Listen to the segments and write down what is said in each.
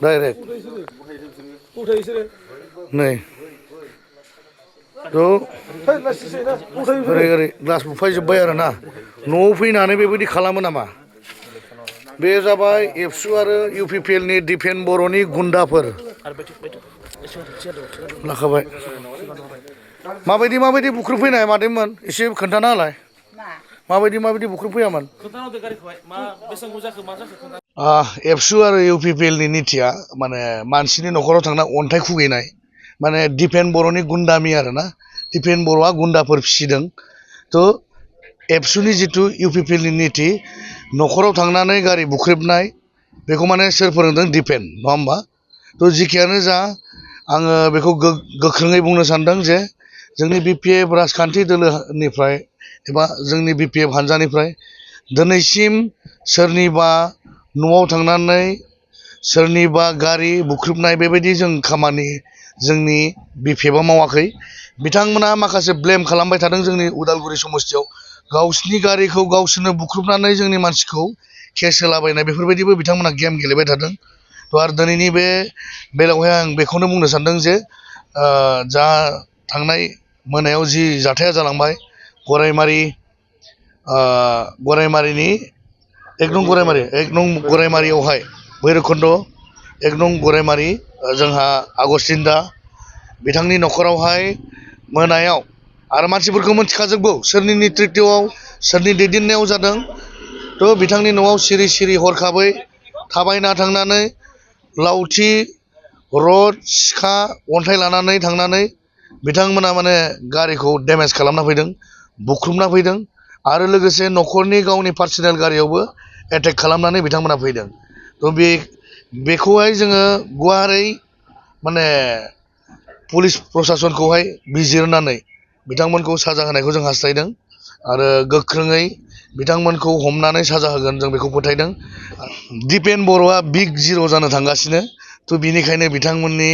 Direct नै थ' ओरै ओरै ग्लास बुफायजोब्बाय आरो ना न'आव फैनानै बेबायदि खालामो नामा बे जाबाय एबसु आरो UPPL नि डिफेन बर'नि गुन्दाफोर लाखाबाय माबायदि बुख्रुबफैनाय मादैमोन एसे खोन्थाना होलाय माबायदि बुख्रुबफैयामोन एबसु आरो UPPL नि नितिया माने मानसिनि न'खराव थांना अन्थाइ खुगैनाय माने डिफेन बर'नि गुन्दामि आरो ना डिफेन बर'आ गुन्दाफोर फिसिदों थ' एबसुनि जिथु UPPL नि निति न'खराव थांनानै गारि बुख्रेबनाय बेखौ माने सोर फोरोंदों डिफेन नङा होमबा थ' जिखियानो जा आङो बेखौ गोख्रोङै बुंनो सानदों जे जोंनि BPF राजखान्थि दोलोनिफ्राय एबा जोंनि BPF हान्जानिफ्राय दिनैसिम सोरनिबा न'आव थांनानै सोरनिबा गारि बुख्रेबनाय बेबायदि जों खामानि जोंनि BPFआ मावाखै बिथांमोना माखासे ब्लेम खालामबाय थादों जोंनि उदालगुरि समस्थियाव गावसिनि गारिखौ गावसोरनो बुख्रुबनानै जोंनि मानसिखौ केस होलाबायनाय बेफोरबायदिबो बिथांमोना गेम गेलेबाय थादों थ' आरो दिनैनि बे बेलायावहाय आं बेखौनो बुंनो सानदों जे जा थांनाय मोनायाव जि जाथाया जालांबाय गरायमारिनि एक नं गरायमारियावहाय भैरबखुन्द एक नं गरायमारि जोंहा आगस्टिन दा बिथांनि न'खरावहाय मोनायाव आरो मानसिफोरखौ मिथिखाजोबगौ सोरनि नेतृत्वआव सोरनि दैदेननायाव जादों थ' बिथांनि न'आव सिरि हरखाबै थाबायना थांनानै लावथि रड सिखा अन्थाइ लानानै थांनानै बिथांमोना माने गारिखौ डेमेज खालामना फैदों बुख्रुबना फैदों आरो लोगोसे न'खरनि गावनि पार्सनेल गारियावबो एटेक खालामनानै बिथांमोना फैदों थ' बेखौहाय जोङो गुवारै माने पुलिस प्रसासनखौहाय बिजिरनानै बिथांमोनखौ साजा होनायखौ जों हास्थायदों आरो गोख्रोङै बिथांमोनखौ हमनानै साजा होगोन जों बेखौ फोथायदों डिफेन बर'आ बिग जिर' जानो थांगासिनो थ' बिनिखायनो बिथांमोननि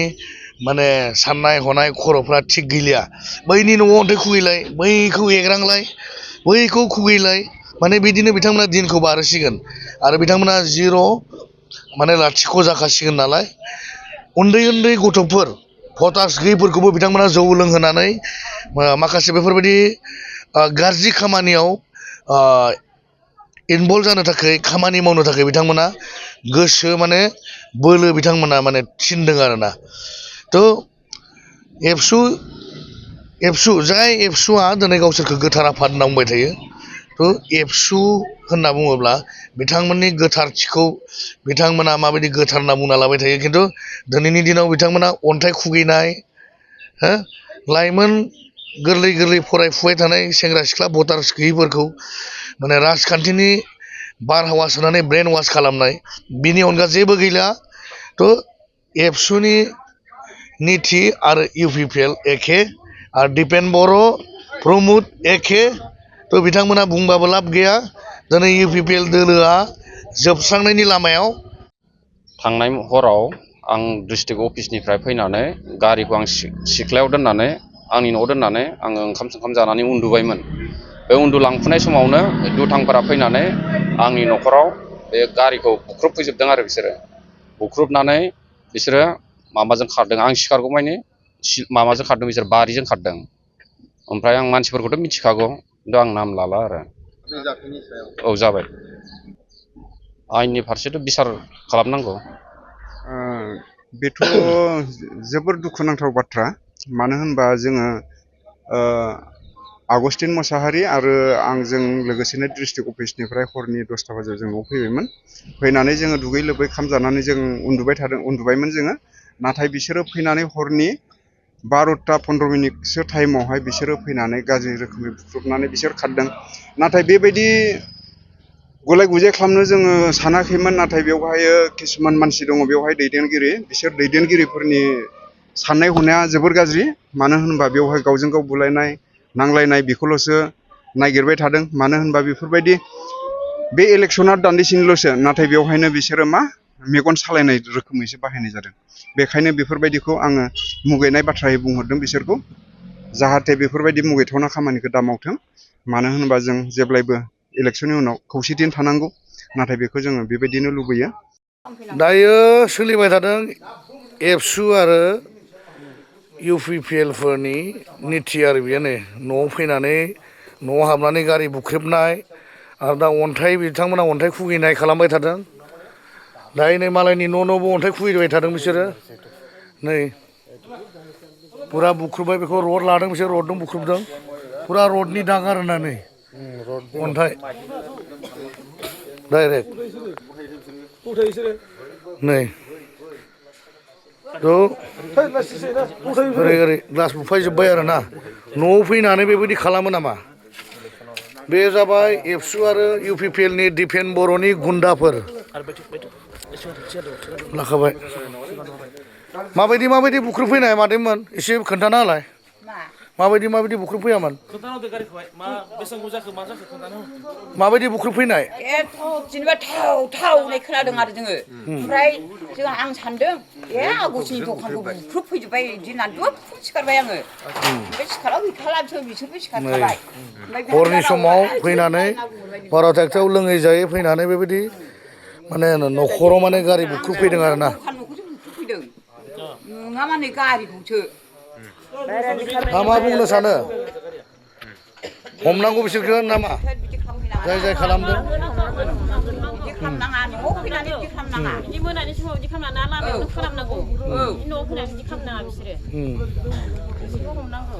माने साननाय हनाय खर'फ्रा थिग गैलिया बैनि न'आव अन्थाइ खुगैलाय बैखौ एग्रांलाय बैखौ खुगैलाय माने बिदिनो बिथांमोना दिनखौ बारहोसिगोन आरो बिथांमोना जिर' माने लाथिख' जाखासिगोन नालाय उन्दै गथ'फोर भटार्स गैयैफोरखौबो बिथांमोना जौ लोंहोनानै माखासे बेफोरबायदि गाज्रि खामानियाव इनभल्भ जानो थाखाय खामानि मावनो थाखाय बिथांमोना गोसो माने बोलो बिथांमोना माने थिनदों आरोना थ' जाय एबसुआ दिनै गावसोरखौ गोथार आफाद होनना बुंबाय थायो थ' एबसु होनना बुङोब्ला बिथांमोननि गोथारथिखौ बिथांमोना माबायदि गोथार होनना बुंना लाबाय थायो खिन्थु दिनैनि दिनाव बिथांमोना अन्थाइ खुगैनाय लाइमोन गोरलै फरायफुबाय थानाय सेंग्रा सिख्ला भटार्स गैयैफोरखौ माने राजखान्थिनि बारहावा सोनानै ब्रेन वाश खालामनाय बिनि अनगा जेबो गैला थ' एबसुनि निति आरो UPPL एखे आरो डिफेन बर' प्रमद एखे थ' बिथांमोना बुंबाबो लाब गैया दिनै UPPL दोलोआ जोबस्रांनायनि लामायाव थांनाय हराव आं डिस्ट्रिक्ट अफिसनिफ्राय फैनानै गारिखौ आं सिख्लायाव दोननानै आंनि न'आव दोननानै आङो ओंखाम जानानै उन्दुबायमोन बे उन्दुलांफुनाय समावनो दुथांफोरा फैनानै आंनि न'खराव बे गारिखौ बुख्रुबफैजोबदों आरो बिसोरो बुख्रुबनानै बिसोरो माबाजों खारदों आं सिखारगौ मानि माबाजों खारदों बिसोर बारिजों खारदों ओमफ्राय आं मानसिफोरखौथ' मिथिखागौ खिन्थु आं नाम लाला आरो औ जाबाय आयेननि फारसेथ' बिसार खालामनांगौ बेथ' जोबोर दुखुनांथाव बाथ्रा मानो होनबा जोङो आगस्टिन मोसाहारि आरो आंजों लोगोसेनो डिस्ट्रिक्ट अफिसनिफ्राय हरनि 10ता बाजियाव जों न'आव फैबायमोन फैनानै जोङो दुगै लोबै खाम जानानै जों उन्दुबायमोन जोङो नाथाय बिसोरो फैनानै हरनि 12ता 15 मिनिटसो टाइमावहाय बिसोरो फैनानै गाज्रि रोखोमै बुख्रुबनानै बिसोर खारदों नाथाय बेबायदि गुलाय गुजाय खालामनो जोङो सानाखैमोन नाथाय बेवहाय किसुमान मानसि दङ बेवहाय दैदेनगिरि बिसोर दैदेनगिरिफोरनि साननाय हनाया जोबोर गाज्रि मानो होनबा बेवहाय गावजों गाव बुलायनाय नांलायनाय बेखौल'सो नागिरबाय थादों मानो होनबा बेफोरबायदि बे इलेक्सना दान्दिसेनिल'सो नाथाय बेवहायनो बिसोरो मेगन सालायनाय रोखोमैसो बाहायनाय जादों बेखायनो बेफोरबायदिखौ आङो मुगैनाय बाथ्रायै बुंहरदों बिसोरखौ जाहाथे बेफोरबायदि मुगैथावना खामानिखौ दा मावथों मानो होनबा जों जेब्लायबो इलेक्सननि उनाव खौसेथिनो थानांगौ नाथाय बेखौ जोङो बेबायदिनो लुबैयो। दायो सोलिबाय थादों एबसु आरो UPPL फोरनि निथि आरो बेयो नै न'आव फैनानै न'आव हाबनानै गारि बुख्रेबनाय आरो दा अन्थाइ बिथांमोना अन्थाइ खुबैनाय खालामबाय थादों दायो नै मालायनि न'बो अन्थाइ खुबैबाय थादों बिसोरो नै फुरा बुख्रुबबाय बेखौ रड लादों बिसोर रडजों बुख्रुबदों फुरा रडनि दाग आरोना नै अन्थाइ डाइरेक्ट नै ओरै ओरै ग्लास बुफायजोब्बाय आरो ना न'आव फैनानै बेबायदि खालामो नामा बे जाबाय एबसु आरो UPPL नि डिफेन बर'नि गुन्दाफोर लाखाबाय माबायदि बुख्रुबफैनाय मादैमोन एसे खोन्थाना होलाय माबायदि बुख्रुबफैयामोन माबायदि बुख्रुबफैनाय जेनेबा थाव होननाय खोनादों आरो जोङो ओमफ्राय आं सानदों आगस्टनि दखानखौ बुख्रुबफैजोब्बाय बिदि होननानै दब सिखारबाय आङो ओमफ्राय सिखाराव गैखाला बिसोरबो सिखारखाबाय हरनि समाव फैनानै 12ता 1टायाव लोङै जायै फैनानै बेबायदि माने न'खराव माने गारि बुख्रुबफैदों आरो ना बुख्रुबफैदों नङा माने गारिखौसो मा बुंनो सानो हमनांगौ बिसोरखौ नामा जाय खालामदों खालामनाङा न'आव फैनानै बिदि खालामनाङा बिदि मोनानि समाव बिदि खालामनाङा लामायावनो खालामनांगौ न'आव फैनानै बिदि खालामनाङा बिसोरो हमनांगौ